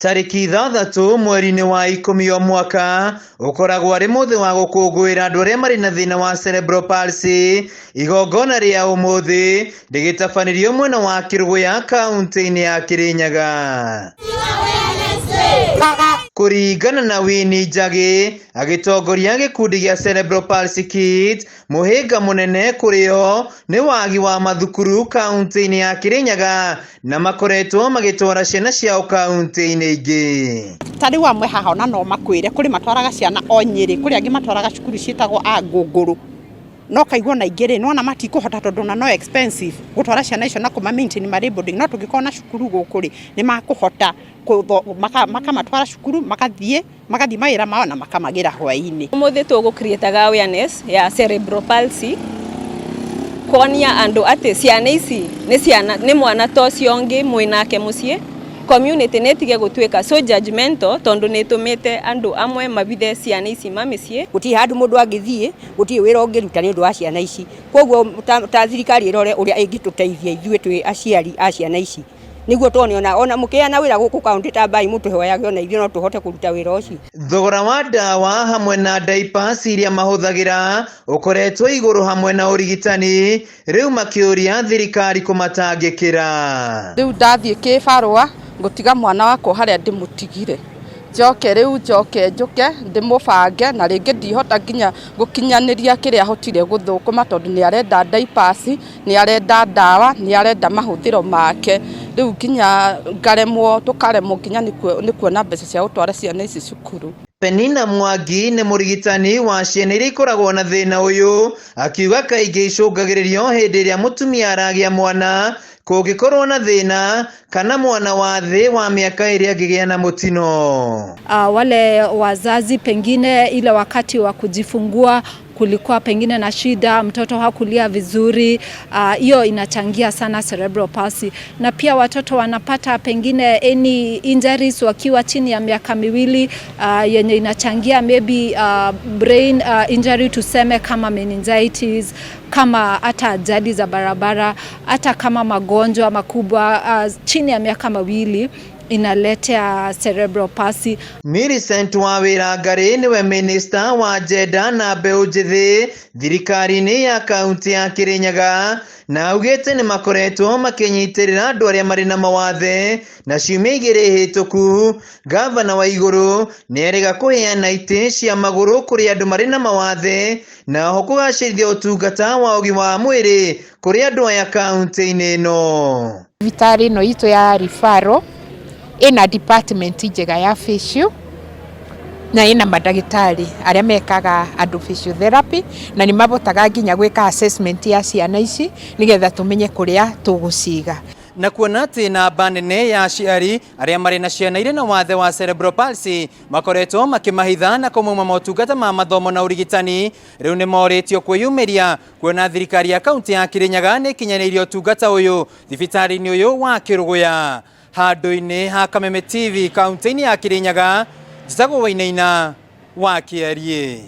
Tarĩki 6 mweri-inĩ wa 10 o mwaka ũkoragwo arĩ mũthĩ wa gũkũngũĩra andũ arĩa marĩ na thĩna wa cerebral palsy. Igongona rĩa ũmũthĩ rĩgĩtabanĩrio mwena wa Kĩrũgũya kaũntĩ-inĩ ya Kĩrĩnyaga. Kũringana na Winnie Njagĩ agĩtongoria gĩkundi gĩa Cerebral Palsy Kids, mũhĩnga mũnene kũrĩ o nĩ wagi wa mathukuru kaũntĩ-inĩ ya Kĩrĩnyaga na makoretwo magĩtwara ciana ciao kaũntĩ-inĩ ingĩ. Ta rĩu amwe haha ona no makwĩre kũrĩ matwaraga ciana o Nyĩrĩ, kũrĩ angĩ matwaraga cukuru ciĩtagwo a Ngũngũrũ. No kaigua ona ingĩ rĩ, nĩwona matikũhota tondũ ona no expensive gũtwara ciana icio na kũma maintain marĩ boarding. No tũngĩkorwo na cukuru gũkũ rĩ, nĩ makũhota makamatwara cukuru magathiĩ mawĩra mao na makamagĩra hwaĩ-inĩ. Ũmũthĩ tũgũ create awareness ya cerebral palsy, kuonia andũ atĩ ciana ici nĩ ciana, nĩ mwana ta ũcio ũngĩ mwĩnake mũciĩ. Community nĩ ĩtige gũtuĩka so judgmental tondũ nĩ ĩtũmĩte andũ amwe mabithe ciana ici mamĩciĩ. Gũtirĩ handũ mũndũ angĩthiĩ, gũtirĩ wĩra ũngĩruta nĩ ũndũ wa ciana ici. Koguo ta thirikari ĩrore ũrĩa ĩngĩtũteithia ithuĩ twĩ aciari a ciana ici, nĩguo tuone ona mũkĩheana wĩra gũkũ kaũntĩ ta Mbai mũtũhoyage ona ithuĩ no tũhote kũruta wĩra ũcio. Thogora wa ndawa hamwe na diapers iria mahũthagĩra ũkoretwo igũrũ hamwe na ũrigitani, rĩu makĩũria thirikari kũmatangĩkĩra. Rĩu ndathiĩ kĩbarũa ngũtiga mwana wakwa harĩa ndĩmũtigire, njoke rĩu njoke njũke ndĩmũbange, na rĩngĩ ndihota nginya gũkinyanĩria kĩrĩa ahotire gũthũkũma tondũ nĩ arenda diapers, nĩ arenda ndawa, nĩ arenda mahũthĩro make. Rĩu nginya ngaremwo, tũkaremwo nginya nĩ kuona mbeca cia gũtwara ciana ici cukuru. Penina Mwangi nĩ mũrigitani wa ciana iria ikoragwo na thĩna ũyũ, akiuga kaingĩ icũngagĩrĩrio hĩndĩ ĩrĩa mũtumia aragĩa mwana kũngĩkorwo na thĩna kana mwana wa thĩ wa mĩaka ĩrĩa angĩgĩa na mũtino. Wale wazazi pengine ile wakati wa kujifungua kulikuwa pengine na shida, mtoto hakulia vizuri, hiyo inachangia sana cerebral palsy. Na pia watoto wanapata pengine any injuries wakiwa chini ya miaka 2, yenye inachangia maybe brain injury, tuseme kama meningitis, kama hata ajali za barabara, hata kama magonjwa makubwa chini ya miaka 2 inaletea cerebral palsy. Millicent Wawira Ngarĩ nĩwe minista wa gender na mbeũ njĩthĩ thirikari-inĩ ya kaunti ya Kĩrĩnyaga, na augĩte nĩ makoretwo makĩnyitĩrĩra andũ arĩa marĩ na mawathe. Na ciumia 2 hĩtũku gavana wa Igũrũ nĩ erĩga kũheana itĩ cia magũrũ kũrĩ andũ marĩ na mawathe, na oho kũgacĩrithia ũtungata wa ũgima wa mwĩrĩ kũrĩ andũ aya kaunti-inĩ ĩno. Thibitarĩ ĩno itũ ya referral ĩna department njega ya physio na ĩna mandagĩtarĩ arĩa mekaga andũ physiotherapy, na nĩ mabotaga nginya gwĩka assessment ya ciana ici nĩgetha tũmenye kũrĩa tũgũciga. Na kuona atĩ namba nene ya aciari arĩa marĩ na ciana irĩ na wathe wa cerebral palsy makoretwo makĩmahitha na kũmauma motungata ma mathomo na ũrigitani, rĩu nĩ morĩtio kwĩyumĩria kuona thirikari ya kaunti ya Kĩrĩnyaga nĩ ĩkinyanĩirie ũtungata ũyũ thibitarĩ-inĩ ũyũ wa Kĩrũgũya. Handũ-inĩ ha Kameme TV kaunti-inĩ ya Kĩrĩnyaga, njĩtagwo Wainaina wa Kĩariĩ.